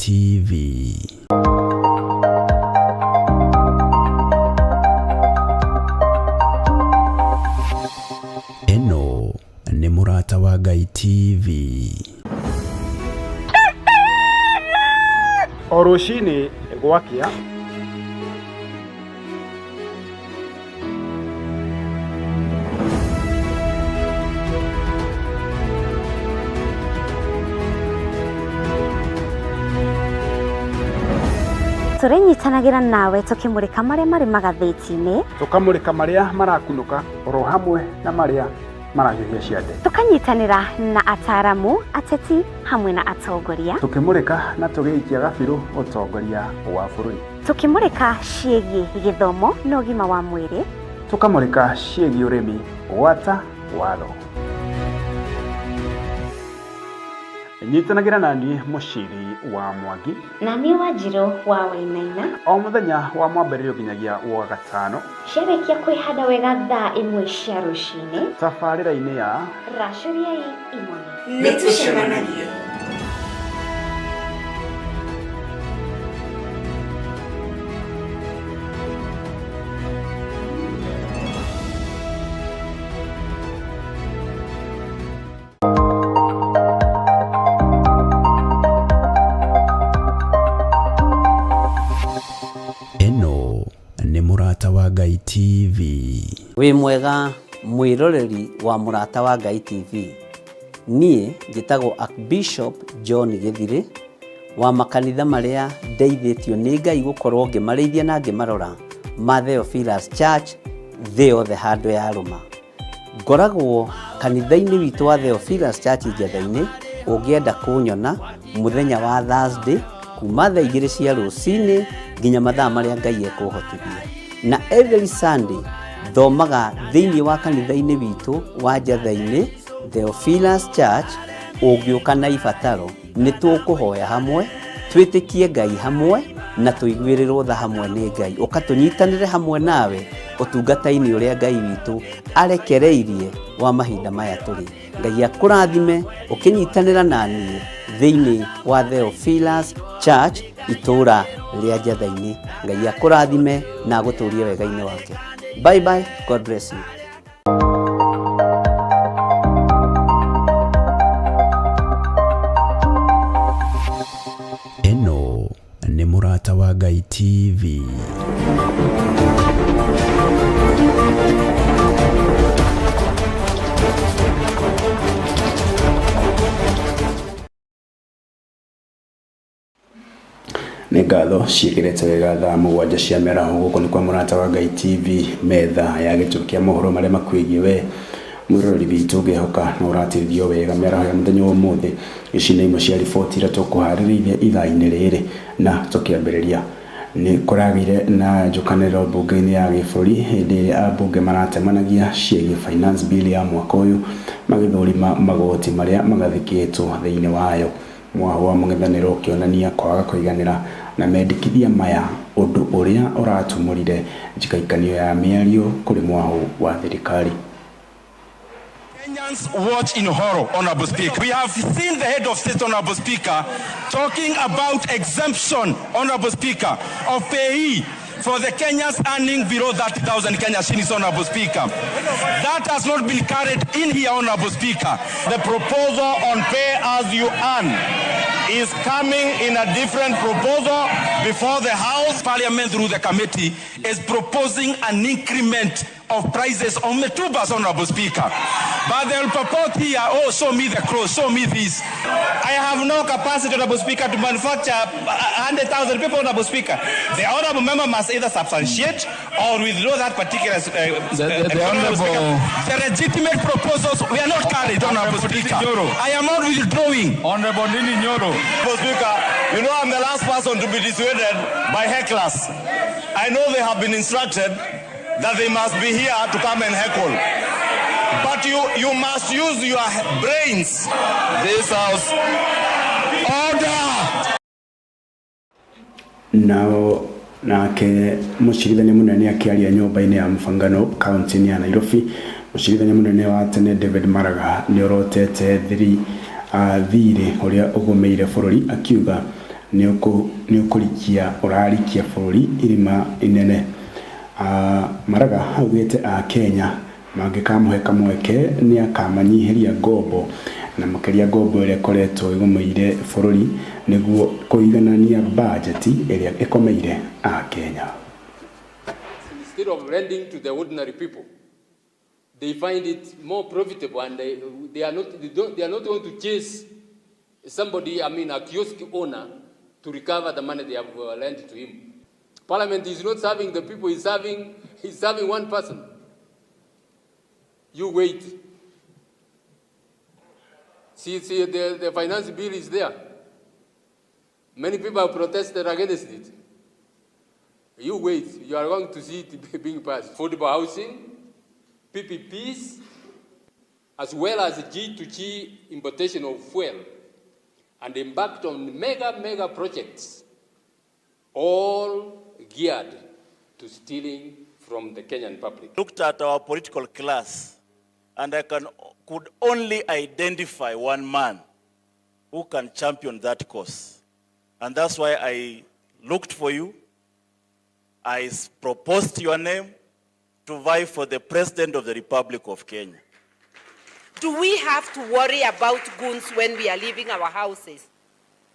TV. Ĩno nĩ Mũrata wa Ngai TV. O rũcinĩ gwakĩa. Tũrĩnyitanagĩra nawe tũkĩmũrĩka marĩa marĩ magathĩti-inĩ. Tũkamũrĩka marĩa marakunũka oro hamwe na marĩa marahiũhia ciande. Tũkanyitanĩra na ataramu, ateti hamwe na atongoria. Tũkĩmũrĩka na tũgĩikia gabirũ ũtongoria wa bũrũri. Tũkĩmũrĩka ciĩgiĩ gĩthomo na ũgima wa mwĩrĩ. Tũkamũrĩka ciĩgiĩ ũrĩmi gwata watho. Nyitanagĩra na niĩ Mũciri wa Mwangi. Na niĩ Wanjirũ wa Wainaina. O mũthenya wa mwambĩrĩrio nginyagia wa gatano. Ciarĩkia kwĩhanda wega thaa ĩmwe cia rũcinĩ. Tabarĩra-inĩ ya Racũriai imoni. Nĩ tũcemanagie. Ĩno nĩ Mũrata wa Ngai TV. Wĩ mwega mwĩroreri wa Mũrata wa Ngai TV. Niĩ njĩtagwo Archbishop John Gĩthirĩ wa makanitha marĩa ndeithĩtio nĩ Ngai gũkorwo ngĩmarĩithia na ngĩmarora ma Theophilus Church thĩ yothe handũ yarũma. Ngoragwo kanitha-inĩ witũ wa Theophilus Church Njetha-inĩ, ũngĩenda kũnyona mũthenya wa Thursday kuma thaa igĩrĩ cia rũcinĩ nginya mathaa marĩa Ngai ekũhotithia. Na every Sunday thomaga thĩinĩ wa kanitha-inĩ witũ wa Njetha-inĩ Theophilus Church, ũngĩũka na ibataro nĩ tũkũhoya hamwe, twĩtĩkie Ngai hamwe na tũiguĩrĩrwo tha hamwe nĩ Ngai. Ũka tũnyitanĩre hamwe nawe ũtungata-inĩ ũrĩa Ngai witũ arekereirie wa mahinda maya tũrĩ. Ngai akũrathime ũkĩnyitanĩra na niĩ thĩinĩ wa Theophilus Church itũũra rĩa Njetha-inĩ. Ngai akũrathime na agũtũrie wega-inĩ wake. Bye bye, God bless you. Ĩno nĩ Mũrata wa Ngai TV. Nĩ ngatho ciĩkĩrĩte wega thaa mũgwanja cia mĩaraho gũkũ nĩ kwa Mũrata wa Ngai TV metha ya gĩtũ kĩa mohoro marĩa makwĩgiĩ we mwĩroreri witũ ngĩhoka no ũrateithio wega mĩaraho ya mũthenya wa ũmũthĩ. Ici nĩ imwe cia riboti iria tũkũharĩrĩirie ithaa-inĩ rĩrĩ na tũkĩambĩrĩria nĩ kũragĩire na njũkanĩrĩro mbunge-inĩ ya gĩbũrũri hĩndĩ ĩrĩa ambunge maratemanagia ciĩgiĩ finance bill ya mwaka ũyũ magĩthũrima magoti marĩa magathĩkĩtwo thĩinĩ wayo. Mwaho wa mũng'ethanĩro ũkĩonania kwaga kũiganĩra na mendekithia maya ũndũ ũrĩa ũratumũrire njikaikanio ya mĩario kũrĩ mwaho wa thirikari. Kenyans watch in horror, Honorable Speaker. We have seen the head of state, Honorable Speaker, talking about exemption, Honorable Speaker, of payee for the Kenyans earning below 30,000 Kenya shillings, Honorable Speaker. That has not been carried in here, Honorable Speaker. The proposal on pay as you earn is coming in a different proposal before the House. Parliament through the committee is proposing an increment of prices on the tubers, Honorable Speaker. But they'll purport here, oh, show me the cross, show me this. I have no capacity, Honorable Speaker, to manufacture 100,000 people, Honorable Speaker. The Honorable Member must either substantiate or withdraw that particular... The Honorable... The legitimate proposals were not carried, Honorable Speaker. I am not withdrawing. Honorable Ndindi Nyoro. Honorable Speaker, you know I'm the last person to be dissuaded by hecklers. I know they have been instructed that they must be here to come and heckle. But you must use your brains. This house. Order! Nao nake mũcirithania mũnene akĩaria nyũmba-inĩ ya mũbangano kaunti-inĩ ya Nairobi, mũcirithania mũnene wa tene David Maraga nĩ orotete thirĩ ũrĩa ũgũmĩire bũrũri akiuga Nĩ ũkũrikia ũrarikia bũrũri irima inene. Maraga augĩte a Kenya mangĩkamũhe kamweke nĩ akamanyihĩria ngombo, na makĩria ngombo ĩrĩa ĩkoretwo ĩgũmĩire bũrũri nĩguo kũiganania bajeti ĩrĩa ĩkomeire a Kenya. Instead of lending to the ordinary people, they find it more profitable, and they are not they, don't, they are not going to chase somebody, I mean a kiosk owner, to recover the money they have lent to him. Parliament is not serving the people, he's serving one person. You wait. See, the finance bill is there. Many people have protested against it. You wait, you are going to see it being passed. Affordable housing, PPPs, as well as G2G importation of fuel, and embarked on mega, mega projects, all geared to stealing from the Kenyan public. Looked at our political class, and I could only identify one man who can champion that cause. And that's why I looked for you. I proposed your name to vie for the President of the Republic of Kenya. Do we have to worry about goons when we are leaving our houses?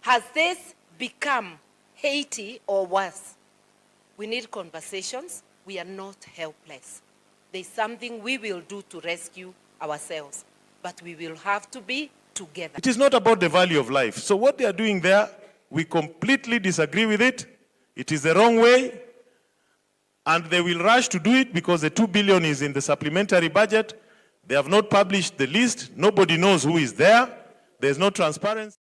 Has this become Haiti or worse? We need conversations. We are not helpless. There's something we will do to rescue ourselves, but we will have to be together. It is not about the value of life. So what they are doing there, we completely disagree with it. It is the wrong way. And they will rush to do it because the 2 billion is in the supplementary budget. They have not published the list. Nobody knows who is there. There's no transparency.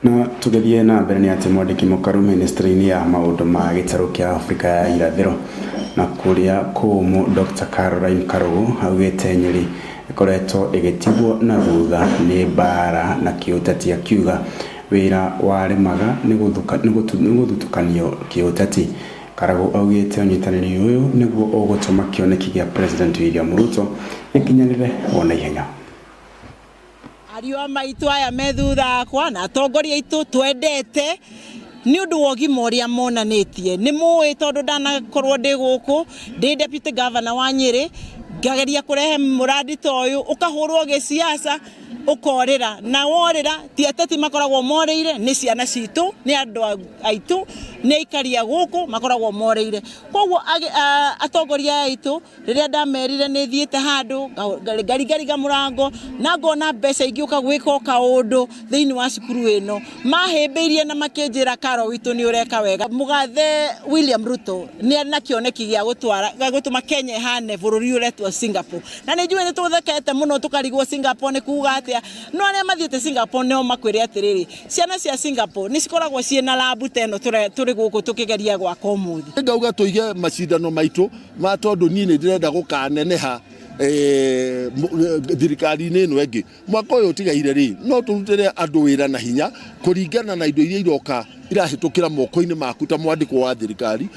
Na tũgĩthiĩ na mbere nĩ atĩ mwandĩki mũkaru ministry-inĩ ya maũndũ ma gĩtarũ kĩa Afrika ya irathĩro na kũrĩa kũũmũ, Dr Caroline Karugu, augĩte Nyĩrĩ ĩkoretwo ĩgĩtigwo na thutha nĩ mbara na kĩũteti, akiuga wĩra waremaga nĩ gũthutũkanio kĩũteti. Karagu augĩte ũnyitanĩri ũyũ nĩguo ũgũtũma kĩoneki gĩa President William Ruto gĩkinyanĩre o na ihenya. Ariũ a maitũ aya me thutha akwa na atongoria aitũ twendete nĩ ũndũ wa ũgima ũrĩa monanĩtie. Nĩ mũĩ tondũ ndanakorwo ndĩ gũkũ ndĩ deputy governor wa Nyĩrĩ, ngageria kũrehe mũrandi ta ũyũ, ũkahũrwo gĩciaca, ũkorĩra, na worĩra ti ateti makoragwo morĩire, nĩ ciana citũ, nĩ andũ aitũ, nĩ aikari a gũkũ makoragwo morĩire. Koguo atongoria aya aitũ, rĩrĩa ndamerire nĩ thiĩte handũ ngaringariga mũrango na ngona mbeca ingĩũka gwĩka o kaũndũ thĩinĩ wa cukuru ĩno, mahĩmbĩirie na makĩnjĩra, "Karo witũ, nĩ ũreka wega." Mũgathe William Ruto nĩ arĩ na kĩoneki gĩa gũtwara gĩa gũtũma Kenya ĩhane bũrũri ũretwo Singapore, na nĩ njũĩ nĩ tũthekete mũno tũkarigwo Singapore nĩ kuga atĩa, no arĩa mathiĩte Singapore nĩo makwĩre atĩrĩrĩ, ciana cia Singapore nĩ cikoragwo ciĩ na lab ta ĩno tũrĩ gũkũ tũkĩgeria gwaka ũmũthĩ. Ngauga tũige macindano maitũ ma tondũ niĩ nĩ ndĩrenda gũkaneneha thirikari-inĩ ĩno ĩngĩ mwaka ũyũ ũtigaire rĩ, no tũrutĩre andũ wĩra na hinya kũringana na indo iria iroka irahĩtũkĩra moko-inĩ maku ta mwandĩkwo wa thirikari,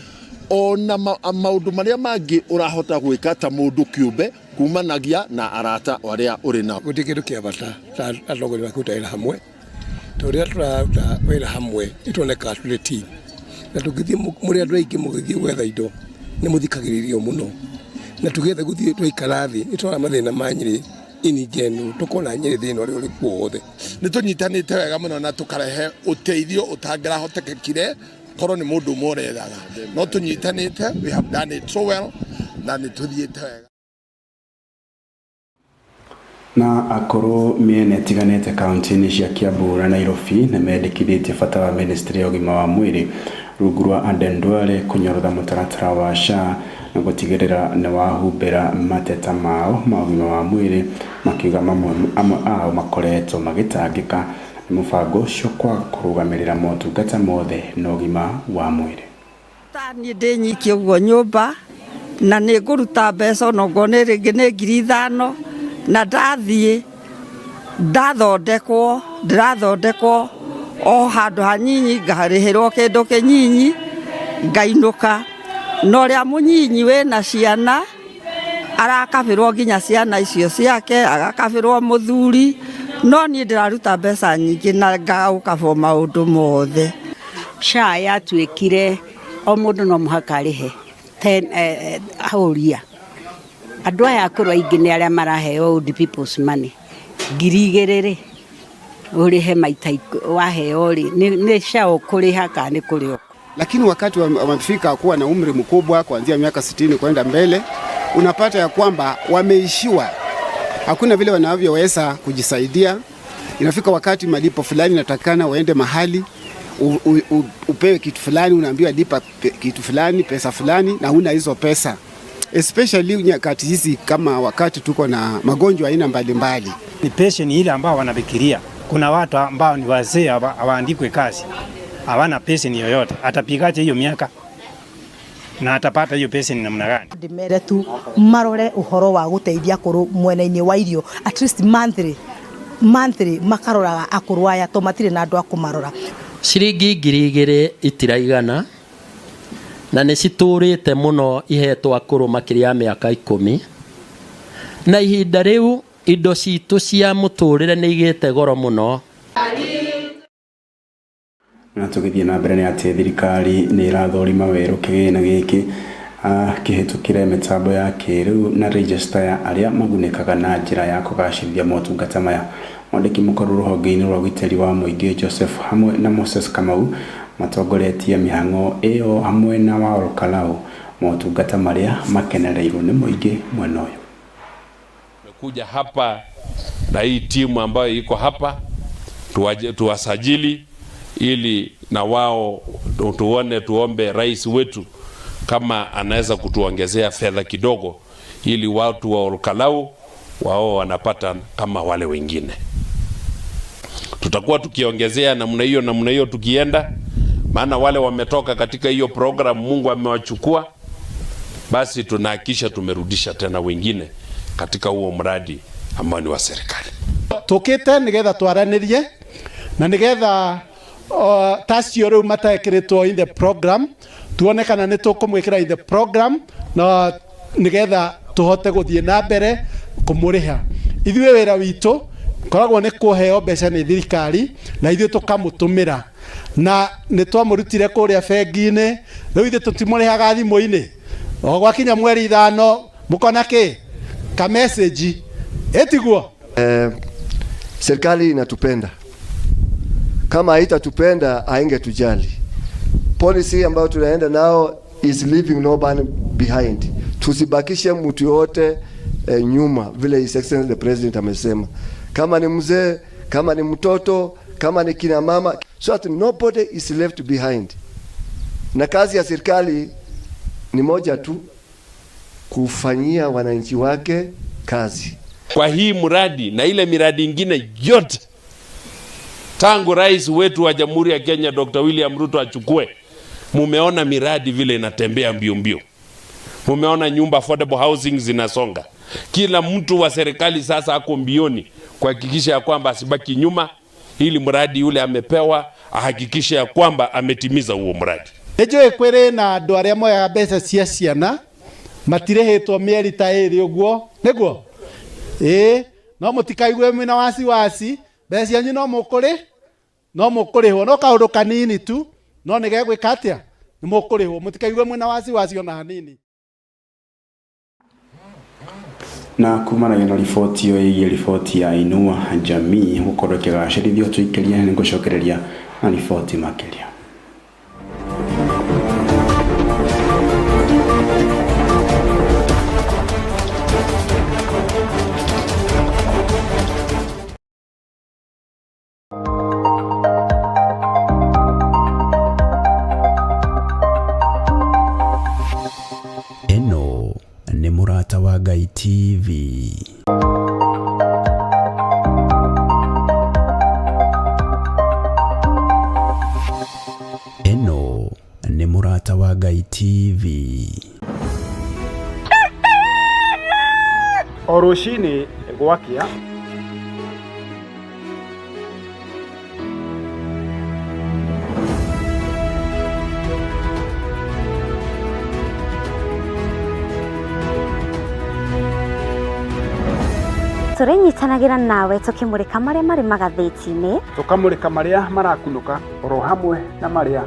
ona maũndũ marĩa mangĩ ũrahota gwĩka ta mũndũ kĩũmbe kumanagia na arata arĩa ũrĩ nao. Gũtirĩ kĩndũ kĩa bata ta atongoria makĩruta wĩra hamwe, tondũ rĩrĩa tũraruta wĩra hamwe nĩtuonekaga tũrĩ team, na tũngĩthiĩ mũrĩ andũ aingĩ mũgĩthiĩ gwetha indo nĩ mũthikagĩrĩrio mũno, na tũgĩetha gũthiĩ twaikara thĩ nĩ tũrona mathĩna ma Nyĩrĩ in general, tũkona Nyĩrĩ thĩna ũrĩa ũrĩ kuo wothe. Nĩ tũnyitanĩte wega mũno na tũkarehe ũteithio ũtangĩrahotekekire korwo nĩ mũndũ ũmwe ũrethaga, no tũnyitanĩte, we have done it so well na nĩ tũthiĩte wega. Na akorwo mĩena ĩtiganĩte kaunti-inĩ cia Kiambu na Nairobi nĩ mendekithĩtie bata wa ministry ya ũgima wa mwĩrĩ rungu rwa Aden Duale kũnyorotha mũtaratara wa SHA na gũtigĩrĩra nĩ wahumbĩra mateta mao ma ũgima wa mwĩrĩ, makiuga mamwe amwe ao makoretwo magĩtangĩka nĩ mũbango ũcio kwaga kũrũgamĩrĩra motungata mothe na ũgima wa mwĩrĩ. Ta niĩ ndĩ nyiki ũguo nyũmba na nĩ ngũruta mbeca onokorwo nĩ rĩngĩ nĩ 5,000, na ndathiĩ ndathondekwo, ndĩrathondekwo o handũ hanyinyi, ngarĩhĩrwo kĩndũ kĩnyinyi ngainũka, na ũrĩa mũnyinyi wĩna ciana arakabĩrwo nginya ciana icio ciake, agakabĩrwo mũthuri. No niĩ ndĩraruta mbeca nyingĩ na ngaũkabwo maũndũ mothe. SHA yatuĩkire o mũndũ no mũhaka arĩhe ahũria andũ aya akũrũ aingĩ nĩ arĩa maraheo old people's money 2000 rĩ ũrĩhe maita waheo rĩ nĩ SHA ũkũrĩha kana nĩ kũrĩ. Lakini wakati wamefika kuwa na umri mkubwa kuanzia miaka 60 kwenda mbele, unapata ya kwamba wameishiwa, hakuna vile wanavyoweza kujisaidia. Inafika wakati malipo fulani inatakikana waende mahali upewe kitu fulani, unaambiwa lipa kitu fulani, pesa fulani, na huna hizo pesa, especially nyakati hizi kama wakati tuko na magonjwa aina mbalimbali. Ni pension ile ambao wanafikiria. Kuna watu ambao ni wazee hawaandikwe kazi, hawana pension yoyote. Atapigaje hiyo miaka na atapata hiyo pension namna gani? Ndimere tu marore uhoro wa guteithia akuru mwena-inĩ wa irio, at least monthly makaroraga akuru aya to matirĩ na andũ a kũmarora. Ciringi 2000 itiraigana na nĩ citũrĩte mũno ihetwo akũrũ makĩria ya mĩaka 10, na ihinda rĩu indo citũ cia mũtũrĩre nĩ igĩte goro mũno. Na tũgĩthiĩ na mbere nĩ atĩ thirikari nĩ ĩrathũrima werũ kĩgĩna gĩkĩ kĩhĩtũkĩre mĩtambo ya kĩrĩu na register ya arĩa magunĩkaga na njĩra ya kũgacĩrithia motungata maya. Mwandĩki mũkũrũ rũhonge-inĩ rwa ũgitĩri wa mũingĩ Joseph hamwe na Moses Kamau matongoretie mĩhang'o ĩyo hamwe na wa Olkalau motungata marĩa makenereirwo nĩ mũingĩ mwena ũyũ. Tumekuja hapa na hii timu ambayo iko hapa tuwasajili ili na wao tuone, tuombe rais wetu kama anaweza kutuongezea fedha kidogo ili watu wa Olkalau wao wanapata kama wale wengine. Tutakuwa tukiongezea namna hiyo tukienda, maana wale wametoka katika hiyo program Mungu amewachukua, basi tunahakikisha tumerudisha tena wengine katika huo mradi ambao ni wa serikali. Tukite nigetha twaranirie na nigetha tacio riu matekiritwo in the program tuone kana ni tukumwikira in the program na nigetha tuhote guthie na mbere kumuriha. Ithuĩ wĩra witũ koragwo nĩ kũheo mbeca nĩ thirikari na ithuĩ tũkamũtũmĩra, na nĩ twamũrutire kũrĩa bengi-inĩ, rĩu ithuĩ tũtimũrĩhaga thimũ-inĩ. O gwakinya mweri 5 mũkona kĩ ka message ĩtiguo. Serikali inatupenda. Kama haitatupenda haingetujali. Policy ambayo tunaenda nao is leaving no man behind. Tusibakishe mtu yote nyuma, vile His Excellency the President amesema. Kama ni mzee, kama ni mtoto, kama ni kina mama, so that nobody is left behind. Na kazi ya serikali ni moja tu, kufanyia wananchi wake kazi. Kwa hii mradi na ile miradi ingine yote, tangu rais wetu wa Jamhuri ya Kenya Dr. William Ruto achukue, mumeona miradi vile inatembea mbio mbio. Mumeona nyumba affordable housing zinasonga. Kila mtu wa serikali sasa ako mbioni kuhakikisha ya kwamba asibaki nyuma, ili mradi ule amepewa ahakikishe ya kwamba ametimiza huo mradi. Nĩnjũĩ kwĩrĩ na andũ arĩa moyaga mbeca cia ciana matirĩhĩtwo mĩeri ta ĩrĩ ũguo, nĩguo? Ĩĩ, no mũtikaigue mwĩna wasiwasi, mbeca cianyu no mũkũrĩ, no mũkũrĩhwo, no kaũndũ kanini tu, no nĩ gegwĩka atĩa? Nĩ mũkũrĩhwo, mũtikaigue mwĩna wasiwasi ona hanini. Na kumanagia na riboti ĩyo ĩgiĩ riboti ya Inua Jamii gũkorwo ĩkĩgacĩrithio tũikĩrie nĩ ngũcokereria na riboti makĩria. Ĩno nĩ Mũrata wa Ngai TV. Ĩno nĩ Mũrata wa Ngai TV. O rũcinĩ gwakĩa, Tũrĩnyitanagĩra nawe tũkĩmũrĩka marĩa marĩ magathĩti-inĩ, Tũkamũrĩka marĩa marakunũka oro hamwe na marĩa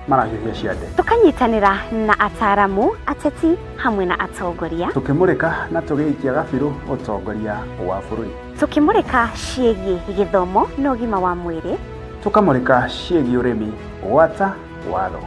marahiũhia ciande. Tũkanyitanĩra na ataaramu, ateti hamwe na atongoria, Tũkĩmũrĩka na tũgĩikia gabirũ ũtongoria wa bũrũri. Tũkĩmũrĩka ciĩgiĩ gĩthomo na ũgima wa mwĩrĩ, Tũkamũrĩka ciĩgiĩ ũrĩmi gwata watho.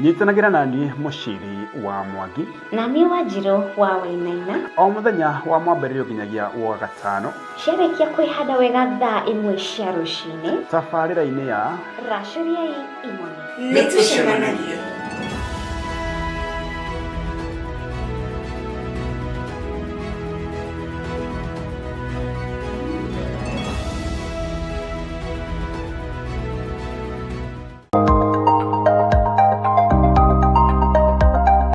Nyitanagĩra na niĩ Mũciri wa Mwangi na niĩ Wanjirũ wa Wainaina o mũthenya wa mwambĩrĩrio nginyagia wa gatano ciarĩkia kwĩhanda wega thaa 1 cia rũcinĩ tabarĩra-inĩ ya Racũriai Imone. Nĩtũcemanagie.